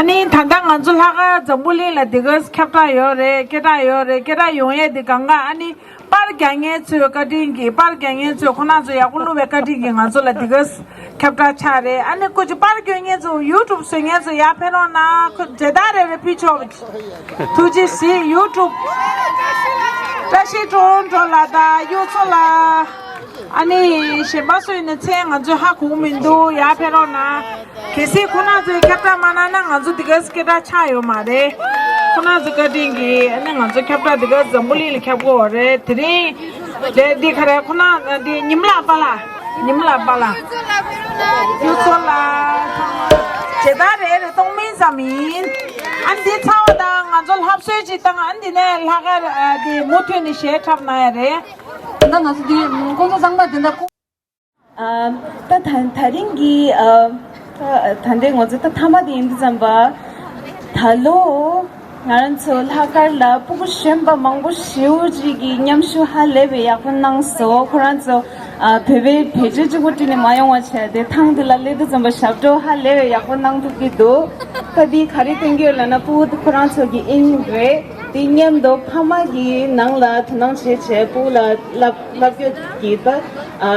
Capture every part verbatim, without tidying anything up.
ནི་ད་ལྟ་ང་ཚོ་ལྷག་དཀར་འཛམ་བུ་གླིང་ལ་འདི་ག་ཁྱབ་བསྒྲགས་ཡོད་རེད། སྐད་གྲགས་ཡོད་རེད། སྐད་གྲགས་ཡོང་ཡས་འདི་གང་ག་ཨ་ནི་པར་རྒྱག་མཁན་ཚོའི་བཀའ་དྲིན་གྱིས། པར་རྒྱག་མཁན་ཚོས་ཁོ་རང་ཚོ་ཡག་པོ་བླུགས་པའི་བཀའ་དྲིན་གྱིས་ང་ཚོ་ལ་འདི་ག་ཁྱབ་བསྒྲགས་ཆགས་རེད། ཨ་ནི་སྐུ་མཁྱེན་པར་སྐྱོན་མཁན་ཚོ་ཡུ་ཊུབ་བཟོ་མཁན་ཚོ་ཡར་ཕེབས་རོགས་གནང་། ཁོ་མཇལ་དར་རེ་རེ་ཕུལ་ཆོག་ཐུགས་རྗེ་གཟིགས། ཡུ་ཊུབ་བཀྲ་ཤིས་ཀྲོང་ཀྲོ་ལགས་དང་གཡུ་མཚོ་ལགས། ཨ་ནི་གཞན་པ་སུ་ཡིན་ན་མཚན་ང་ཚོས་ཧ་གོ་གི་མི་འདུག་ཡར་ཕེབས་རོགས་གནང་། གལ་སྲིད་ཁོ་རང་ཚོས་ཁྱབ་བསྒྲགས་མ་གནང་ན་ང་ཚོ་འདི་ག་སྐད་གྲགས་ཆགས་ཡོད་མ་རེད། ཁོ་རང་ཚོའི་བཀའ་དྲིན་གྱིས་ཨ་ནི་ང་ཚོ་ཁྱབ་བསྒྲགས་འདི་ག་འཛམ་བུ་གླིང་ལ་ཁྱབ་དགོས་པ་རེད། དེ་རིང་དེ་འདི་ག་རེ་ཁོ་རང་འདི་ཉི་མ་ལགས་པཱ་ལགས། ཉི་མ་ལགས་པཱ་ལགས། གཡུ་མཚོ་ལགས། མཇལ་དར་རེ་རེ་གཏོང་མིན་ཙམ་ཡིན། ཨ་ནི་འདི་ཚང་བ་དང་ང་ཚོ་ལྷ་གསོལ་ཅིག་བཏང་། ཨ་ནི་འདི་ནས་ལྷག་དཀར་ཨ་འདི་མུ་མཐུད་ནས་གཞས་འཁྲབ་གནང་ཡ་རེད། ད་ང་ཚོ་འདི་ཁོང་ཚོ་ཚང་མ་འདི་འདྲ། ཨ། ད་ད་ད་རིང་གི་ཨ། ད་ད་ལྟའི་ང་ཚོ་ད་མཐའ་མ་དེ་ཡིན་དུས་ཙམ་པ། ད་ལོ་ང་རང་ཚོ་ལྷག་དཀར་ལ་སྤུ་གུ་གཞོན་པ་མང་པོ་ཞེ་པོ་ཅིག་གིས་མཉམ་ཞུགས་ཧ་ལས་པའི་ཡག་པོ་གནང་སོང་། ཁོ་རང་ཚོ་ཨ། བོད་པའི་བེད་སྤྱོད་གཅིག་པོ་བྲིས་ནས་མ་ཡོང་བ་བྱས་ཏེ་ཐང་དེ་ལ་སླེབས་དུས་ཙམ་པ་ཞབས་བྲོ་ཧ་ལས་པའི་ཡག་པོ་གནང་ཐུབ་ཀྱི་འདུག་ད་འདི་ག་རེ་སྟོན་གྱི་ཡོད་ལབ་ན་སྤུ་གུ་དེ་ཁོ་རང་ཚོ་གི་དབྱིངས་རེད། དེ་མཉམ་དུ་ཕ་མ་གི་ནང་ལ་དོ་སྣང་བྱེད་བྱས་སྤུ་གུ་ལ་བསླབ་བསླབ་རྒྱུ་གི་ད་ཨ་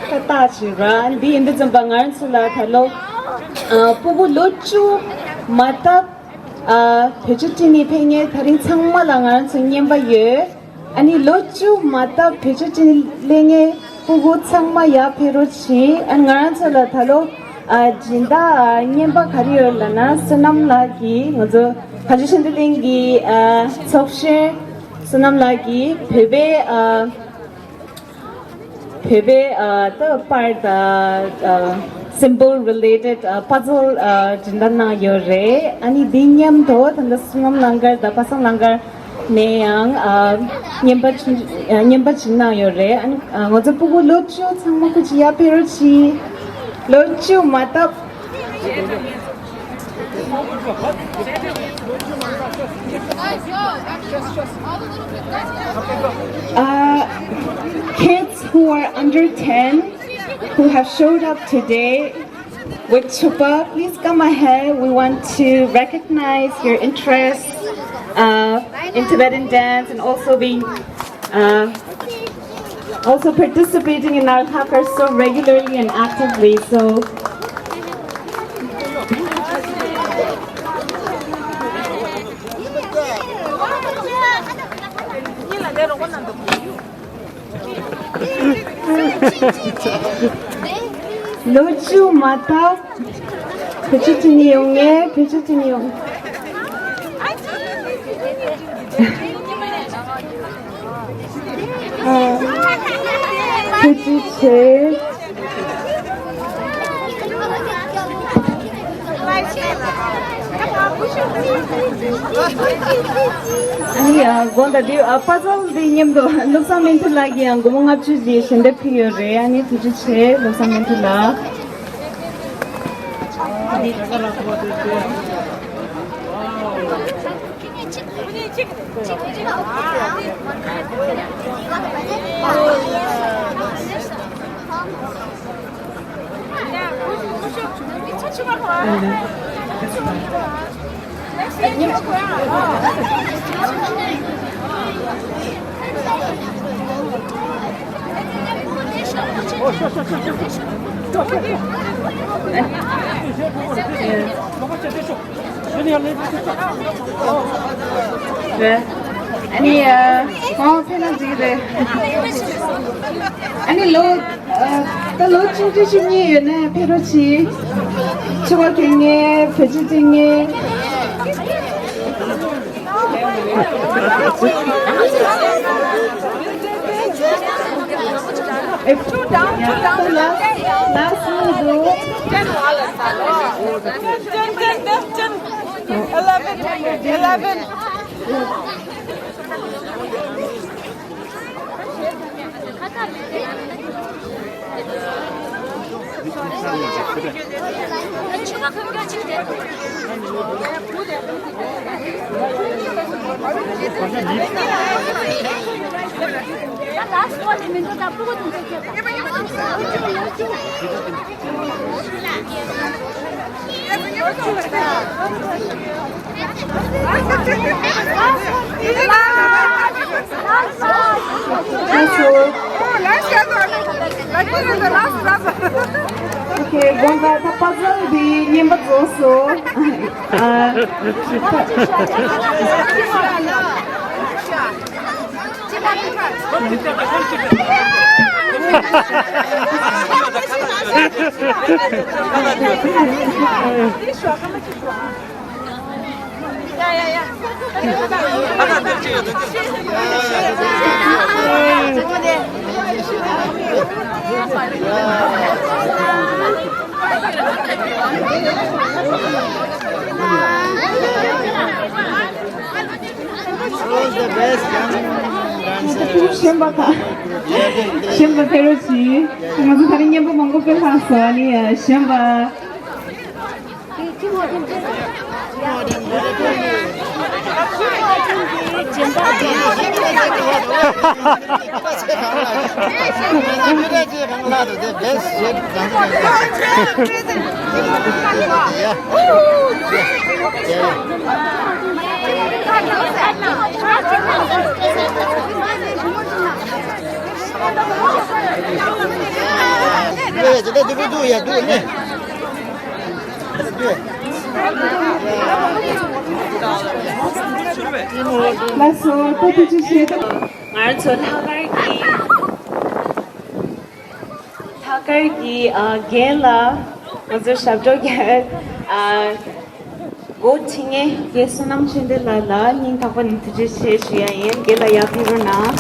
ད་ལྟ་བྱེད་ར། འདི་ཡིན་དུས་ཙམ་པ་ང་རང་ཚོ་ལ་ད་ལོ་ཨ་སྤུ་གུ་ལོ་བཅུ་མ་བཏབ་ཨ་བེད་སྤྱོད་བྱེད་ནི་ཕན་ངེས་ད་རིང་ཚང་མ་ལ་ང་རང་ཚོ་རྔན་པ་ཡོད། ཨ་ནི་ལོ་བཅུ་མ་བཏབ་བེད་སྤྱོད་བྱེད་ནི་ལས་ངན་སྤུ་གུ་ཚང་མ་ཡར་ཕེབས་རོགས་བྱེད། ཨ་ང་རང་ཚོ་ལ་ད་ལོ་ཨ་སྦྱིན་བདག་ཨ་རྔན་པ་ག་རེ་ཡོད་ལབ་ན་བསོད་ནམས་ལགས་ཀྱིས་ང་ཚོ་བཀའ་བརྒྱུད་ཆོས་འབྱོར་གླིང་གི་ཨ་ཚོགས་གཞོན་བསོད་ནམས་ལགས་ཀྱིས་བོད་པའི་ཨ་བོད་པའི་ཨ་ད་པར་དང་ཨ་symbol related ཨ་puzzle ཨ་སྦྱིན་བདག་གནང་ཡོད་རེད། ཨ་ནི་འདི་མཉམ་དུ་ད་ལྟ་བསོད་ནམས་གླིང་དཀར་དང་པ་སངས་གླིང་དཀར་ནས་ཡང་ཨ་རྔན་པ་བྱིན་ཨ་རྔན་པ་བྱིན་གནང་ཡོད་རེད། ཨ་ནི་ཨ་ང་ཚོ་སྤུ་གུ་ལོ་བཅུ་ཚང་མ་སྐུ་མཁྱེན་ཡར་ཕེབས་རོགས་གྱིས། ལོ་བཅུ་མ་བཏབ། Uh, kids who are under ten who have showed up today with chupa, please come ahead. We want to recognize your interest uh, in Tibetan dance and also being uh, also participating in our Lhakar so regularly and actively. So. ལོ་བཅུ་མ་ཐག་བེད་སྤྱོད་བྱེད་ནི་ཡོང་ངེས། བེད་སྤྱོད་བྱེད་ནི་ཡོང་ངེས། ཨ། བེད་སྤྱོད་བྱེད། ཨ་ནི་ཨ་དགོངས་དག་འདི་ཨ་པ་ཛལ་འདི་མཉམ་དུ་བློ་བཟང་སྨོན་མཐུ་ལགས་ཀྱིས་ཡང་སྒོར་མོ་ལྔ་བཅུ་ཞིག་ཞལ་འདེབས་ཕུལ་ཡོད་རེད། ཨ་ནི་ཐུགས་རྗེ་ཆེ་བློ་བཟང་སྨོན་མཐུ་ལགས། ཨ་ནི་ཨ་ཁོང་ཕེབས་ན་འགྲིག་རེད། ཨ་ནི་ལོ་ཨ་ད་ལོ་ཆུང་ཆུང་ཞིག་གཉིས་ཡོད་ན་ཕེབས་རོགས་གྱིས། ཕྱུ་པ་གྱོན་མཁན། བེད་སྤྱོད་བྱེད་མཁན། It's too down, too down. Last, last one, bro. Eleven, eleven. ལགས་སོ། Oh, last brother. Like this is the last brother. Okay, དགོངས་དག་ད་པ་ཛལ་འདི་རྔན་པ་རྫོགས་སོང་། ཨ། Who's the best young dancer? གཞོན་པ་དང་། གཞོན་པ་ཕེབས་རོགས་གྱིས། ང་ཚོ་ད་རིང་རྔན་པ་མང་པོ་ཕུལ་ལྷག་སོང་། ཨ་ནི་གཞོན་པ། ལགས་སོ། ད་ཐུགས་རྗེ་ཆེ། ང་རང་ཚོ་ལྷག་དཀར་གྱི་ལྷག་དཀར་གྱི་ཨ་རྒན་ལགས། ང་ཚོ་ཞབས་བྲོ་རྒྱག་ཨ་འགོ་ཁྲིད་མཁན་རྒན་བསོད་ནམས་ཆོས་ལྡན་ལགས་ལ་སྙིང་ཐག་པ་ནས་ཐུགས་རྗེ་ཆེ་ཞུ་ཡ་ཡིན། རྒན་ལགས་ཡར་ཕེབས་རོགས་གནང་།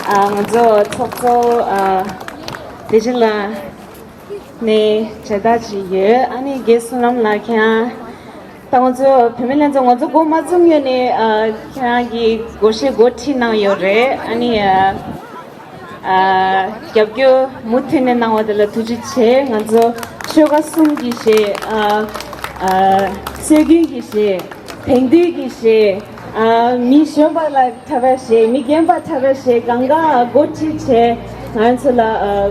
ཨ་ང་ཚོ་ཚོགས་གཙོ་ཨ་བདེ་ཆེན་ལགས་ནས་མཇལ་དར་ཅིག་ཡོད། ཨ་ནི་རྒན་བསོད་ནམས་ལགས་ཁྱེད་རང་། ད་ང་ཚོ་བུད་མེད་ལྷན་ཚོགས་ང་ཚོ་འགོ་མ་བཙུགས་སྔོན་ནས་ཨ་ཁྱེད་རང་གིས་སྒོར་གཞས་འགོ་ཁྲིད་གནང་ཡོད་རེད། ཨ་ནི་ཨ་ཨ་རྒྱབ་སྐྱོར་མུ་མཐུད་ནས་གནང་བ་དེ་ལ་ཐུགས་རྗེ་ཆེ། ང་ཚོ་ཆོལ་ཁ་གསུམ་གྱི་གཞས་ཨ་ཨ་སྲོལ་རྒྱུན་གྱི་གཞས། དེང་དུས་ཀྱི་གཞས། ཨ་མི་གཞོན་པ་ལ་འཁྲབ་པའི་གཞས། མི་རྒན་པ་འཁྲབ་པའི་གཞས་གང་ག་འགོ་ཁྲིད་བྱས། ང་ཚོ་ལ་ཨ་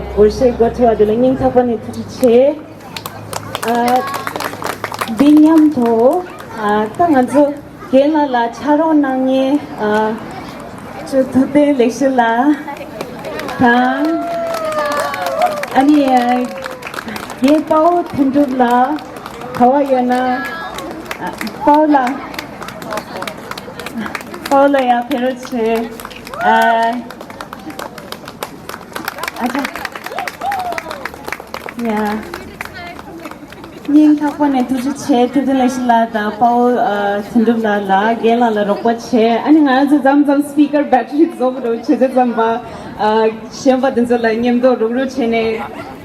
སྒོར་གཞས་འགོ་ཁྲིད་པ་དེ་ལ་སྙིང་ཐག་པ་ནས་ཐུགས་རྗེ་ཆེ། ཨ་འདི་མཉམ་དུ་ཨ་ད་ང་ཚོ་རྒན་ལགས་ལ་ཕྱག་རོགས་གནང་མཁན་ཨ་ཅོ་ཐུབ་བསྟན་ལེགས་བཤད་ལགས་དང་། ཨ་ནི་ཨ་རྒན་དཔའ་བོ་དོན་གྲུབ་ལགས། ག་བ་ཡོད་ན། ཨ་དཔའ་བོ་ལགས། དཔའ་བོ་ལགས་ཡར་ཕེབས་རོགས་བྱེད། ཨ་ཨ་ཅག་ཡ། སྙིང་ཐག་པ་ནས་ཐུགས་རྗེ་ཆེ། ཐུབ་བསྟན་ལེགས་བཤད་ལགས་དང་དཔའ་བོ་ཨ་དོན་གྲུབ་ལགས་ལ་རྒན་ལགས་ལ་རོགས་པ་བྱས། ཨ་ནི་ང་རང་ཚོ་མཚམས་མཚམས་སི་པི་ཀར་བེ་ཊི་རི་རྫོགས་འགྲོ་བྱེད་དུས་ཙམ་པ་ཨ་གཞོན་པ་དེ་ཚོ་ལ་མཉམ་དུ་རུག་རུག་བྱས་ནས་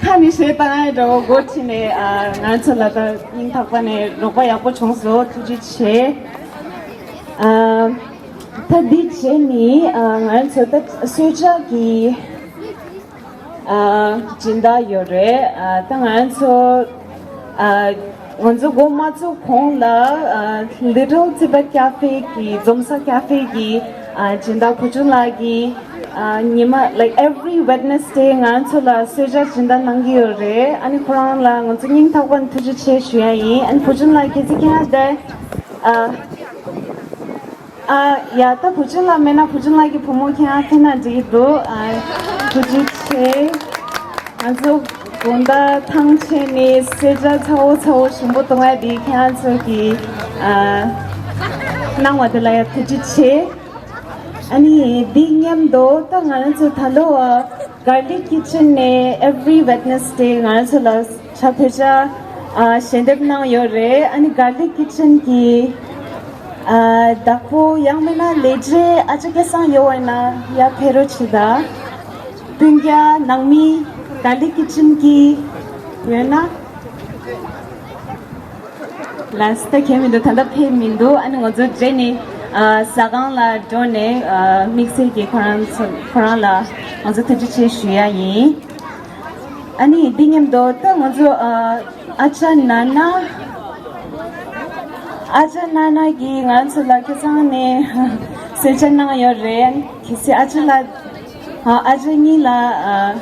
ཁ་ནས་གཞས་བཏང་ཡ་འདྲ་བོ་འགོ་ཁྲིད་ནས་ཨ་ང་རང་ཚོ་ལ་ད་སྙིང་ཐག་པ་ནས་རོགས་པ་ཡག་པོ་བྱུང་སོང་། ཐུགས་རྗེ་ཆེ། ཨ་ད་འདི་བྱས་ནི་ཨ་ང་རང་ཚོ་ད་གསོལ་ཇ་གི་ཨ་སྦྱིན་བདག་ཡོད་རེད། ཨ་ད་ང་རང་ཚོ་ཨ་ང་ཚོ་འགོ་མ་བཙུགས་གོང་ལ་ཨ་Little Tibet Cafe གི་འཛོམས་ས་ཀ་ཧྥེ་གི་ཨ་སྦྱིན་བདག་བུ་ཆུང་ལགས་ཀྱིས་ཨ་ཉི་མ་like every Wednesday ང་རང་ཚོ་ལ་གསོལ་ཇ་སྦྱིན་བདག་གནང་གི་ཡོད་རེད། ཨ་ནི་ཁོ་རང་ལ་ང་ཚོ་སྙིང་ཐག་པ་ནས་ཐུགས་རྗེ་ཆེ་ཞུ་ཡ་ཡིན། ཨ་ནི་བུ་ཆུང་ལགས་གལ་སྲིད་ཁྱེད་རང་དེ་ཨ། ཨ་ཡ་ད་བུ་ཆུང་ལགས་མེད་ན་བུ་ཆུང་ལགས་ཀྱི་བུ་མོ་ཁྱེད་རང་ཕེབས་ན་འགྲིག་གི་འདུག་ཨ་ཐུགས་རྗེ་ཆེ། ང་ཚོ་དགོང་དག་ཐང་ཆད་ནས་གསོལ་ཇ་ཚ་བོ་ཚ་བོ་ཞིམ་པོ་གཏོང་ཡ་འདི་ཁྱེད་རང་ཚོ་གིས་ཨ་གནང་བ་དེ་ལ་ཡ་ཐུགས་རྗེ་ཆེ། ཨ་ནི་འདི་མཉམ་དུ་ད་ང་རང་ཚོ་ད་ལོ་ཨ་Garlic Kitchen ནས་every Wednesday ང་རང་ཚོ་ལ་ཇ་བོད་ཇ་ཨ་ཞལ་འདེབས་གནང་ཡོད་རེད། ཨ་ནི་Garlic Kitchen གི་ཨ་བདག་པོ་ཡང་མིན་ན་ལས་བྱེད་ཨ་ཅག་སྐལ་བཟང་ཡོད་པ་ཡིན་ན་ཡར་ཕེབས་རོགས་བྱེད་དང་། སྤུན་ཀྱག་ནང་མི་Garlic Kitchen གི་ཡོད་ན། ལགས་སོ། ད་ཁྱད་མི་འདུག་ད་ལྟ་ཕེབས་མི་འདུག་ཨ་ནི་ང་ཚོ་རྗེས་ནས་ཨ་ཟ་ཁང་ལ་འགྲོ་ནས་ཨ་དམིགས་བསལ་གྱིས་ཁོ་རང་ཚོ་ཁོ་རང་ལ་ང་ཚོ་ཐུགས་རྗེ་ཆེ་ཞུ་ཡ་ཡིན། ཨ་ནི་འདི་མཉམ་དུ་ད་ང་ཚོ་ཨ་ཨ་ཅག་ན་ན་ཨ་ཅག་ན་ན་གིས་ང་ཚོ་ལ་ཁ་སང་ནས་གསོལ་ཇ་གནང་ཡོད་རེད། གལ་སྲིད་ཨ་ཅག་ལ་ཨ་ཨ་ཅག་གཉིས་ལ་ཨ།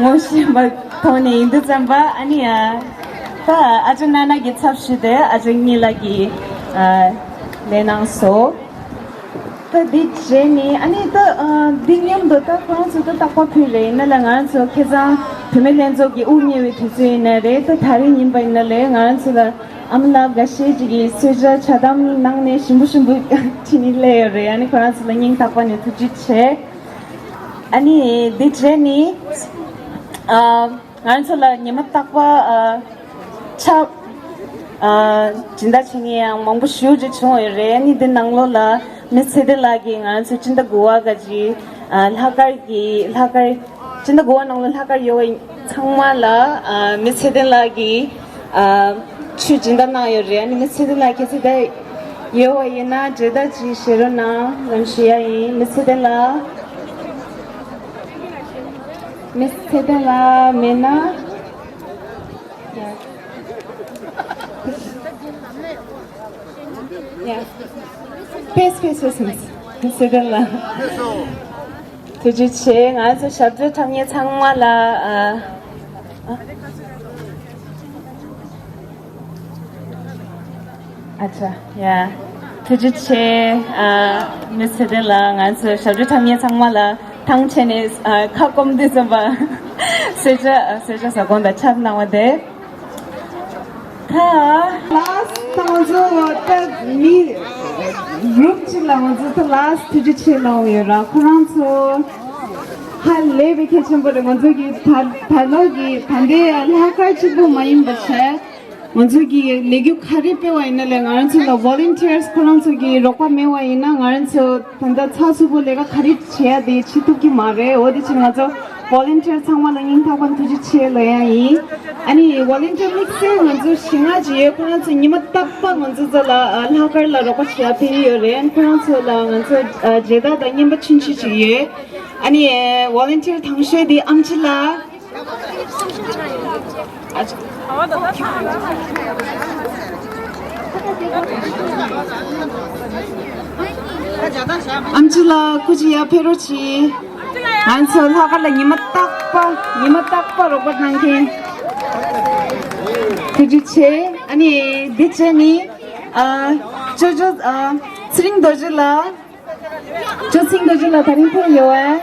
ངོ་ཤེས་པ་ཐོག་ནས་ཡིན་དུས་ཙམ་པ་ཨ་ནི་ཨ་ད་ཨ་ཅག་ན་ན་གི་ཚབ་ཞུས་ཏེ་ཨ་ཅག་གཉིས་ལགས་ཀྱིས་ཨ་ལས་གནང་སོང་། ད་འདི་བྱས་ནི་ཨ་ནི་ད་ཨ་འདི་མཉམ་དུ་ད་ཁོ་རང་ཚོ་ད་རྟག་པར་ཕུལ་རེད། ཡིན་ན་ལ་ང་རང་ཚོ་ཁ་སང་བུད་མེད་ལྷན་ཚོགས་ཀྱི་དབུ་བརྙེས་པའི་དུས་ཚོད་ཡིན་ན་རེད། ད་དེ་རིང་ཡིན་པ་ཡིན་ན་ལས་ང་རང་ཚོ་ལ་ཨ་མ་ལགས་འགའ་ཤས་ཅིག་གིས་གསོལ་ཇ་ཇ་དམ་གནང་ནས་ཞིམ་པོ་ཞིམ་པོ་ཁྲིད་ནས་སླེབས་ཡོད་རེད། ཨ་ནི་ཁོ་རང་ཚོ་ལ་སྙིང་ཐག་པ་ནས་ཐུགས་རྗེ་ཆེ། ཨ་ནི་འདི་བྱས་ནི་ཨ། ང་ཚོ་ལ་ཉི་མ་རྟག་པར་ཨ་ཆབ་ཨ་སྦྱིན་བདག་བྱེད་མཁན་ཡང་མང་པོ་ཞེ་ཅིག་བྱུང་ཡོད་རེད། ཨ་ནི་འདི་ནང་ལོགས་ལ་མི་ཚེ་བརྟན་ལགས་ཀྱིས་ང་ཚོ་སྤྱི་ཟླ་དགུ་པ་ག་ཅིག་ཨ་ལྷག་དཀར་གྱི་ལྷག་དཀར་སྤྱི་ཟླ་དགུ་པ་ནང་ལ་ལྷག་དཀར་ཡོད་པ་ཚང་མ་ལ་ཨ་མི་ཚེ་བརྟན་ལགས་ཀྱིས་ཨ་ཆུ་སྦྱིན་བདག་གནང་ཡོད་རེད། ཨ་ནི་མི་ཚེ་བརྟན་ལགས་ཁྱེད་ཚོ་ད་ཡོད་པ་ཡིན་ན་འབྲེལ་ཐག་ཅིག་བྱེད་རོགས་གནང་ལམ་ཞུ་ཡ་ཡིན། མི་ཚེ་བརྟན་ལགས། མི་ཚེ་བརྟན་ལགས་མེད་ན། ཡ། ཡ། ཕེས་ཕེས་ཕེས་ཕེས། མི་ཚེ་བརྟན་ལགས། ཐུགས་རྗེ་ཆེ། ང་ཚོ་ཞབས་བྲོ་འཁྲབ་མཁན་ཚང་མ་ལ་ཨ། ཨ། ཨ་ཅག་ཡ། ཐུགས་རྗེ་ཆེ། ཨ། མི་ཚེ་བརྟན་ལགས་ང་ཚོ་ཞབས་བྲོ་འཁྲབ་མཁན་ཚང་མ་ལ་ཐང་ཆད་ནས་ཨ་ཁ་སྐོམ་དུས་ཙམ་པ་གསོལ་ཇ་གསོལ་ཇ་ཟ་གོང་དང་ཆབ་གནང་བ་དེ། ད་ལཱསི་ད་ང་ཚོ་ད་མི་གུ་རུབ་ཅིག་ལ་ང་ཚོ་ད་ལཱསི་ཐུགས་རྗེ་ཆེ་ལབ་ཡོད་ར། ཁོ་རང་ཚོ་ཧ་ལས་པའི་གལ་ཆེན་པོ་རེད། ང་ཚོ་གི་ད་ད་ལོ་གི་ད་ལྟའི་ལྷག་དཀར་གཅིག་པུ་མ་ཡིན་པ་བྱས། ང་ཚོ་གི་ལས་འགུལ་ག་རེ་སྤེལ་བ་ཡིན་ན་ལས་ང་རང་ཚོ་ལ་ཝོ་ལན་ཊི་ཡར་སི་ཁོ་རང་ཚོ་གི་རོགས་པ་མེད་པ་ཡིན་ན་ང་རང་ཚོ་ད་ལྟ་ཚགས་ཚུད་པོ་ལས་ཀ་ག་རེ་བྱེད་ཡ་དེ་བྱེད་ཐུབ་ཀྱི་མ་རེད། འོ་དེ་ཕྱིར་ང་ཚོ་ཝོ་ལན་ཊི་ཡར་སི་ཚང་མ་ལ་སྙིང་ཐག་པ་ནས་ཐུགས་རྗེ་ཆེ་ལབ་ཡ་ཡིན། ཨ་ནི་ཝོ་ལན་ཊི་ཡར་སི་དམིགས་བསལ་ང་ཚོ་ཞེ་ལྔ་ཅིག་ཡོད། ཁོ་རང་ཚོ་ཉི་མ་རྟག་པར་ང་ཚོ་ཚོ་ལ་ལྷག་དཀར་ལ་རོགས་པ་བྱེད་ཡ་ཕེབས་ཀྱི་ཡོད་རེད། ཁོ་རང་ཚོ་ལ་ང་ཚོ་མཇལ་དར་དང་རྔན་པ་ཆུང་ཆུང་ཅིག་ཡོད། ཨ་ནི་ཝོ་ལན་ཊི་ཡར་སི་དང་ཤོས་དེ་ཨམ་ཆི་ལགས། ཨམ་ཆི་ལགས་སྐུ་མཁྱེན་ཡར་ཕེབས་རོགས་གྱིས། ང་ཚོ་ལྷག་དཀར་ལ་ཉི་མ་རྟག་པ་ཉི་མ་རྟག་པ་རོགས་པ་གནང་མཁན། ཐུགས་རྗེ་ཆེ། ཨ་ནི་འདི་བྱས་ནི་ཨ་ཅོ་ཅོ་ཨ་ཚེ་རིང་རྡོ་རྗེ་ལགས། ཅོ་ཚེ་རིང་རྡོ་རྗེ་ལགས་དེ་རིང་ཕེབས་ཡོད་པས།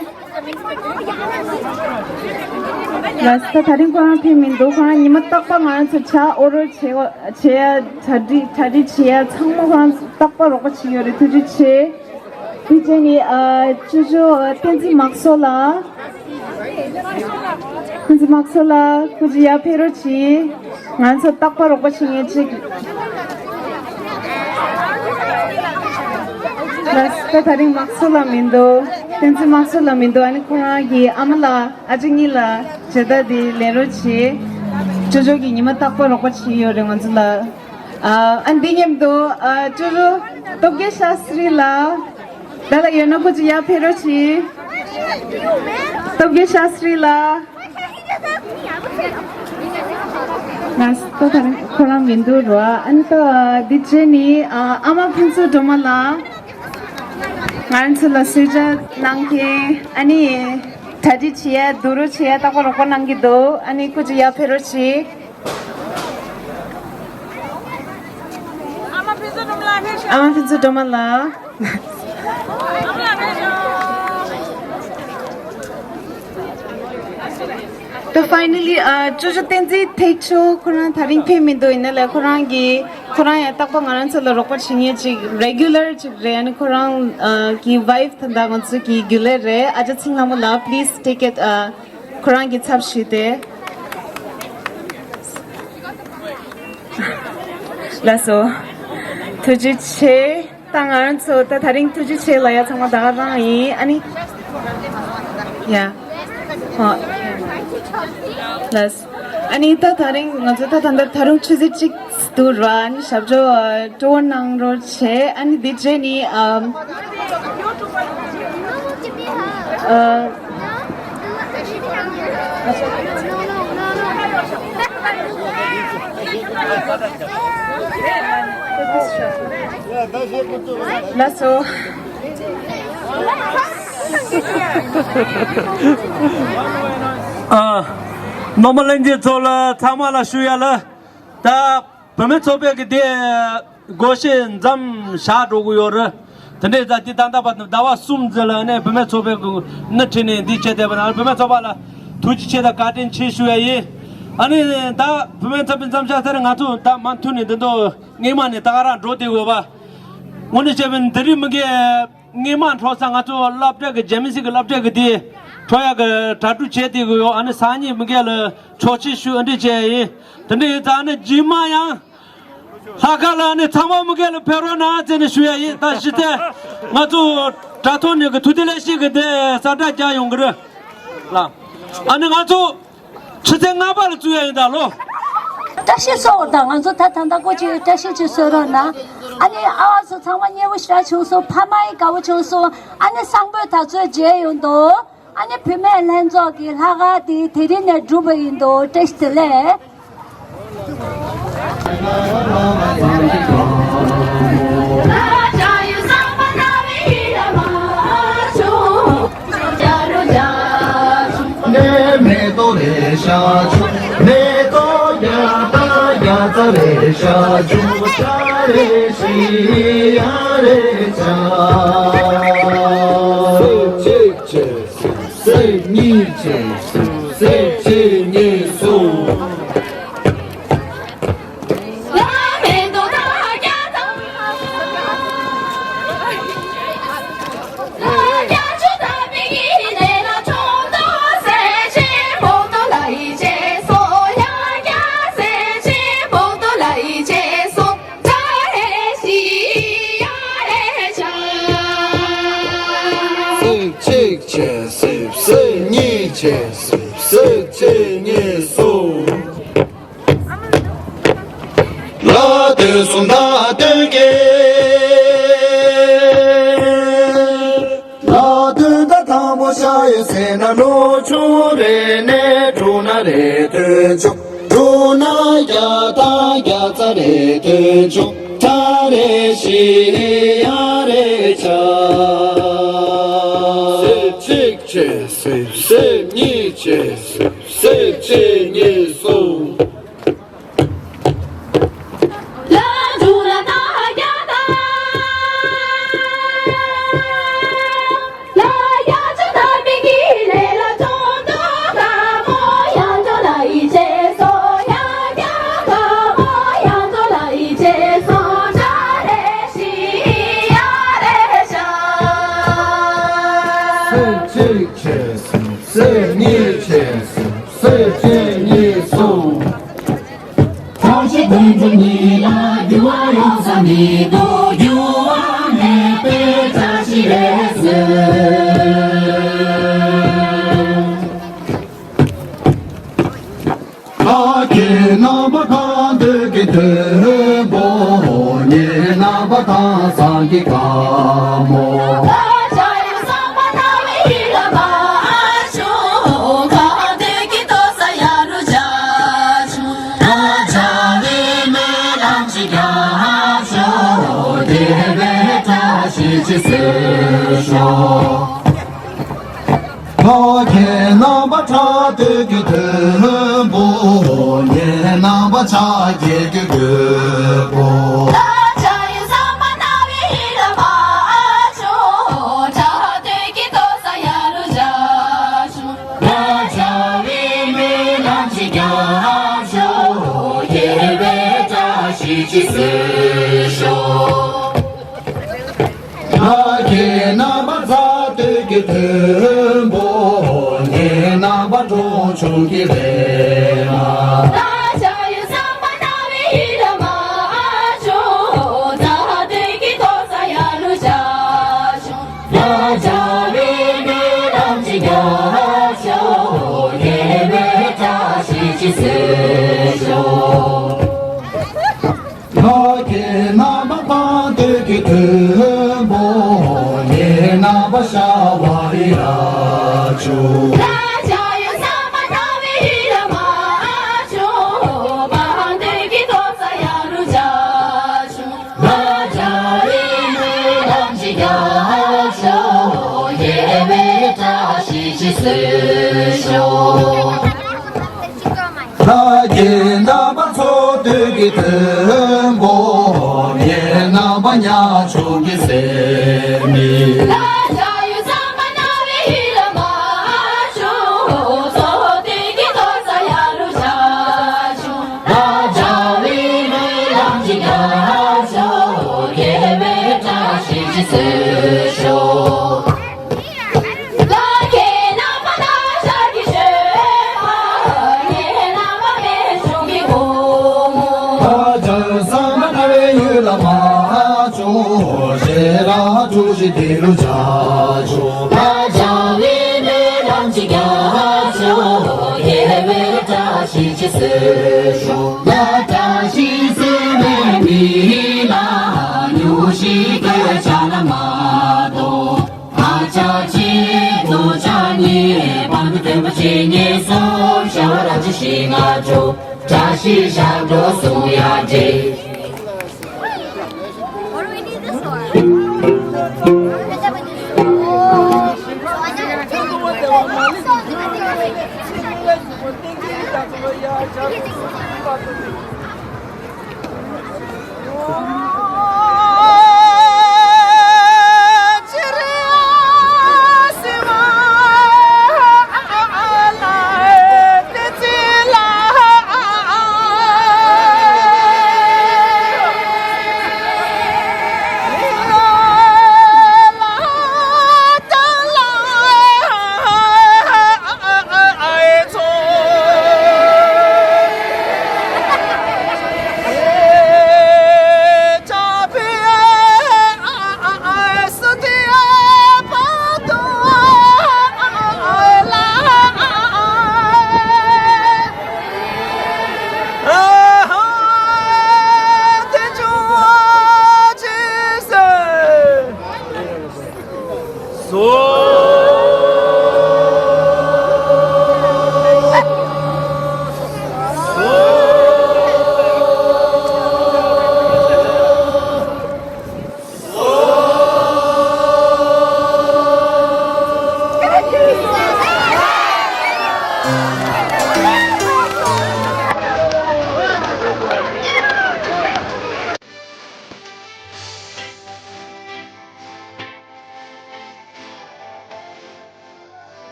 ལགས་སོ། ད་དེ་རིང་ཁོ་རང་ཕེབས་མི་འདུག་ཁོ་རང་ཉི་མ་རྟག་པར་ང་རང་ཚོ་ཇ་ཨོ་རོལ་བྱེད་བྱེད་ཡ་གྲ་སྒྲིག་གྲ་སྒྲིག་བྱེད་ཡ་ཚང་མ་ཁོ་རང་རྟག་པར་རོགས་པ་བྱེད་ཡོད་རེད། ཐུགས་རྗེ་ཆེ། དེ་བྱས་ནས་ཨ་ཅོ་ཅོ་བསྟན་འཛིན་མག་སོ་ལགས། ཁོང་ཚོ་མག་སོ་ལགས་སྐུ་མཁྱེན་ཡར་ཕེབས་རོགས་གྱིས། ང་ཚོ་རྟག་པར་རོགས་པ་བྱེད་མཁན་ཅིག་ལགས་སོ། ད་དེ་རིང་མག་སོ་ལགས་མི་འདུག་བསྟན་འཛིན་མག་སོ་ལགས་མི་འདུག་ཨ་ནི་ཁོ་རང་གི་ཨ་མ་ལགས་ཨ་ཅག་གཉིས་ལ་མཇལ་དར་འདི་ལེན་རོགས་གྱིས། ཅོ་ཅོ་གིས་ཉི་མ་རྟག་པར་རོགས་པ་བྱེད་ཡོད་རེད་ང་ཚོ་ལ། ཨ་ཨ་འདི་མཉམ་དུ་ཨ་ཅོ་ཅོ་སྟོབས་རྒྱལ་ཤཱ་སྟྲི་ལགས། ད་ལ་ཡོད་ན་ཁོ་ཅིག་ཡར་ཕེབས་རོགས་གྱིས། སྟོབས་རྒྱལ་ཤཱ་སྟྲི་ལགས། ང་ལྟོ་ད་རིང་ཁོ་རང་མི་འདུག་རོ། ཨ་ནི་ད་འདི་བྱས་ནི་ཨ་ཨ་མ་ཕུན་ཚོགས་སྒྲོལ་མ་ལགས། ང་ཚོ་ལ་གསོལ་ཇ་གནང་མཁན་ཨ་ནི་གྲ་སྒྲིག་བྱེད་ཡ་བསྡུ་རུབ་བྱེད་ཡ་རྟག་པར་རོགས་པ་གནང་གི་འདུག་ཨ་ནི་སྐུ་མཁྱེན་ཡར་ཕེབས་རོགས་གྱིས། ཨ་མ་ཕུན་ཚོགས་སྒྲོལ་མ་ལགས། ད་finally ཨ་ཅོ་ཅོ་བསྟན་འཛིན་ཐེག་མཆོག་ཁོ་རང་དེ་རིང་ཕེབས་མི་འདུག་ཡིན་ན་ལས་ཁོ་རང་གིས་ཁོ་རང་ཡང་རྟག་པར་ང་རང་ཚོ་ལ་རོགས་པ་བྱེད་མཁན་ཅིག་regular ཅིག་རེད། ཨ་ནི་ཁོ་རང་ཨ་གི་wife ད་ལྟ་ང་ཚོ་གི་རྒྱུན་ལས་རེད། ཨ་ཅག་ཚེ་རིང་ལྷ་མོ་ལགས། Please take it ཨ་ཁོ་རང་གི་ཚབ་ཞུས་ཏེ། ལགས་སོ། ཐུགས་རྗེ་ཆེ། ད་ང་རང་ཚོ་ད་དེ་རིང་ཐུགས་རྗེ་ཆེ་ལབ་ཡ་ཚང་མ་ད་ག་རང་ཡིན། ཨ་ནི། ཡ། ཧོ། ལགས། ཨ་ནི་ད་དེ་རིང་ང་ཚོ་ད་ད་ད་ད་རུང་ཆུ་ཚོད་གཅིག་འདུག་ར། ཨ་ནི་ཞབས་བྲོ་ཨ་སྤྲོ་བོ་གནང་རོགས་བྱེད། ཨ་ནི་འདི་རྗེས་ནི་ཨམ། ཨ། ལགས་སོ། ཨ། ནོར་མ་ལྷན་རྒྱས་ཚོ་ལ་ཚང་མ་ལ་ཞུ་ཡ་ལ། ད་བུད་མེད་ཚོགས་པའི་གི་དེ་སྒོ་ཕྱེ་མཚམས་བཞག་འགྲོ་གི་ཡོད་རེད། དེ་འདྲའི་ད་འདི་ད་ལྟ་བར་དུ་ཟླ་བ་གསུམ་ཙམ་ལ་ནས་བུད་མེད་ཚོགས་པའི་གི་སྣེ་ཁྲིད་ནས་འདི་བྱས་བསྡད་པ་ན་བུད་མེད་ཚོགས་པ་ལ་ཐུགས་རྗེ་ཆེ་དང་བཀའ་དྲིན་ཆེ་ཞུ་ཡ་ཡིན། ཨ་ནི་ད་བུད་མེད་ཚོགས་པའི་མཚམས་བཞག་ཚར་ང་ཚོ་ད་མུ་མཐུད་ནས་འདི་འདོ་སྔས་མ་ནས་ད་ག་རང་འགྲོ་བསྡད་དགོས་པ། དངོས་གནས་བྱས་པའི་འདི་རིགས་མི་འགའ་སྔས་མ་འཕྲོ་ས་ང་ཚོ་སློབ་གྲྭ་གི་རྒྱ་མི་སྲིད་ཀྱི་སློབ་གྲྭ་གི་དེ་འཕྲོ་ཡག་གི་གྲ་སྒྲིག་བྱས་བསྡད་དགོས་ཡོད། ཨ་ནི་སང་ཉིན་མི་འགའ་ལ་ཆོག་མཆན་ཞུ་ཨ་འདྲ་བྱས་ཡིན། དེ་འདྲ་ཡིན་ཙང་ཨ་ནི་རྗེས་མ་ཡང་། ལྷག་དཀར་ལ་ནི་ཚང་མ་མི་སྒེར་ལ་ཕེབས་རོགས་གནང་ཟེར་ནས་ཞུ་ཡ་ཡིན། ད་གཞི་རྩའི་ང་ཚོ་དྲ་ཐོག་ནས་གི་ཐུགས་བདེ་ལེགས་བཤད་གི་དེ་གསལ་བསྒྲགས་རྒྱག་ཡོང་གི་རེད་ལ། ཨ་ནི་ང་ཚོ་ཕྱི་ཚེས་ལྔ་པ་ལ་བཙུགས་ཡ་ཡིན་ད་ལོ། བཀྲ་ཤིས་གསོལ་དང་ང་ཚོ་ད་ད་ལྟ་སྐུ་མཁྱེན་བཀྲ་ཤིས་ཅིག་གསོལ་རོགས་གནང་། ཨ་ནི་ཨ་བ་ཚོ་ཚང་མ་མཉེས་པོ་ཞེ་དྲག་བྱུང་སོང་། ཕ་མ་ཡི་དགའ་བོ་བྱུང་སོང་། ཨ་ནི་སང་ཕོད་ད་ཚོད་མཇལ་ཡོང་དོ། ཨ་ནི་བུད་མེད་ལྷན་ཚོགས་ཀྱི་ལྷག་དཀར་དེ་དེ་རིང་ནས་གྲུབ་པ་ཡིན་འདུག་བཀྲ་ཤིས་བདེ་ལེགས། གཅིག་བྱས། གཉིས་བྱས། གསུམ་བྱས། གསུམ་གཉིས་བྱས། གསུམ་བྱས་གཉིས་གསུམ། གཅིག་བྱས། གསུམ་གཉིས་བྱས། གསུམ་བྱས་གཉིས་གསུམ། ལ་དོན་གསུམ་དང་དོན་བརྒྱད། ལ་དོན་དང་དང་པོ་ཤ་ཡི་ཟེར་ན་ལོ་ཆུང་རེ་ནས་དྲུག་ན་རེ་དོན་ཆུང་། དྲུག་ན་བརྒྱ་དང་བརྒྱ་རྩ་རེ་དོན་ཆུང་། ཕྲ་རེ་ཞི་ཡ་རེ་ཆ། གསུམ་གཅིག་བྱས། གསུམ་གསུམ་གཉིས་བྱས། གསུམ་གསུམ་གཅིག་གཉིས་གསུམ། གསུམ་གཅིག་བྱས། གསུམ་གསུམ་གཉིས་བྱས། གསུམ་གསུམ་གཅིག་གཉིས་གསུམ། ཐམས་ཅད་དོན་གྲུབ་ཉིད་ལ་འགྱུར་བ་ཡོང་ས་མི་འདུག་འགྱུར་བ་མེད་པའི་བཀྲ་ཤིས་རེ་ཞུ། ལྷ་ཁྱེད་རྣམ་པ་གང་འདོད་ཀྱི་མཐུན་པོ། ངེད་རྣམ་པ་དང་སངས་རྒྱས་དཀར་མོ། ལྷ་ཁྱེད་རྣམ་པ་ཕྲག་དོད་ཀྱི་མཐུན་པོ། ངེད་རྣམ་པ་ཕྱག་རྒྱའི་གི་མགོན་པོ། ལྷ་ཁྱེད་རྣམ་པ་རྩ་གཏོད་ཀྱི་མཐུན་པོ། ངེད་རྣམ་པ་འབྲོང་ཆུང་གི་རེ་མ། ལྷ་ཁྱེད་རྣམ་པ་དཔལ་དུས་ཀྱི་མཐུན་པོ། ངེད་རྣམ་པ་ཤ་བ་ཡི་ར་ཆུ། ལྷ་ཁྱེད་རྣམ་པ་ཚོགས་འདུས་ཀྱི་མཐུན་པོ། ངེད་ རྣམ་པ་ཉག་ཆུང་གི་སེམས་ནི། ལ་བྱ་ཡུལ་ཟམ་པ་སྣ་བའི་ཡུལ་ལ་མ་བྱུང་། ཚོགས་སྡེ་གི་རྡོ་རྩ་ཡར་ལུ་བྱ་བྱུང་། ལ་བྱ་བའི་མི་ལམ་གྱི་རྒྱ་མཚོ། རྒྱལ་བའི་བཀྲ་ཤིས་ཀྱི་སྲོལ་ཤོག་ལ་ཁྱེད་རྣམ་པ་ན་ཤར་གྱི་ཤོད་པ། ཁྱེད་རྣམ་པ་པད་འབྱུང་གི་བུ་མོ། ལ་བྱང་ས་མ་ན་བའི་ཡུལ་ལ་མ་བྱུང་། ཞེ་ར་གྲུ་བཞི་དེ་ལུ་བྱ་བྱུང་། ལ་བྱང་བའི་མེ་ལམ་གྱི་རྒྱ་མཚོ། རྒྱལ་བའི་བཀྲ་ཤིས་ཀྱི་སྲོལ་ཤོག་ལ་བཀྲ་ཤིས་ཟེར་བའི་མི་ལ་ཉུ་ཤི་གི་ཆ་ལ་མ་གཏོགས། ཨ་ཅག་ཅིག་ཏུ་ཅག་ཉེས་པ་འདི་སྟོན་པ་ཅིག་ཉེས་སོ་ཤ་བ་ར་ཅི་ཤི་ང་ཅོ་བཀྲ་ཤིས་ཞབས་བྲོ་གསུང་ཡ་ཅིག